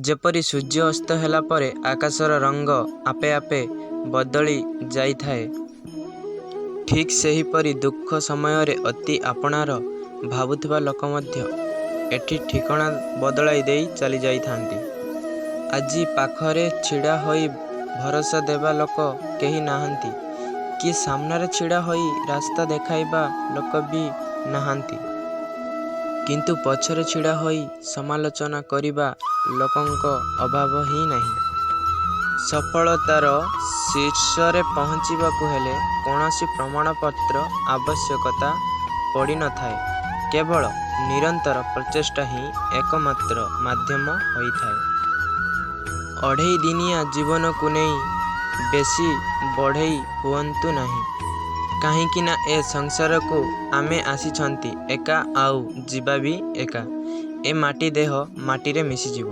ଯେପରି ସୂର୍ଯ୍ୟ ଅସ୍ତ ହେଲା ପରେ ଆକାଶର ରଙ୍ଗ ଆପେ ଆପେ ବଦଳି ଯାଇଥାଏ, ଠିକ୍ ସେହିପରି ଦୁଃଖ ସମୟରେ ଅତି ଆପଣାର ଭାବୁଥିବା ଲୋକ ମଧ୍ୟ ଏଠି ଠିକଣା ବଦଳାଇ ଦେଇ ଚାଲିଯାଇଥାନ୍ତି। ଆଜି ପାଖରେ ଛିଡ଼ା ହୋଇ ଭରସା ଦେବା ଲୋକ କେହି ନାହାନ୍ତି କି ସାମ୍ନାରେ ଛିଡ଼ା ହୋଇ ରାସ୍ତା ଦେଖାଇବା ଲୋକ ବି ନାହାନ୍ତି। କିନ୍ତୁ ପଛରେ ଛିଡ଼ା ହୋଇ ସମାଲୋଚନା କରିବା ଲୋକଙ୍କ ଅଭାବ ହିଁ ନାହିଁ। ସଫଳତାର ଶୀର୍ଷରେ ପହଞ୍ଚିବାକୁ ହେଲେ କୌଣସି ପ୍ରମାଣପତ୍ର ଆବଶ୍ୟକତା ପଡ଼ିନଥାଏ। କେବଳ ନିରନ୍ତର ପ୍ରଚେଷ୍ଟା ହିଁ ଏକମାତ୍ର ମାଧ୍ୟମ ହୋଇଥାଏ। ଅଢ଼େଇ ଦିନିଆ ଜୀବନକୁ ନେଇ ବେଶୀ ବଢ଼େଇ ହୁଅନ୍ତୁ ନାହିଁ। କାହିଁକିନା ଏ ସଂସାରକୁ ଆମେ ଆସିଛନ୍ତି ଏକା ଆଉ ଯିବା ବି ଏକା। ଏ ମାଟି ଦେହ ମାଟିରେ ମିଶିଯିବ।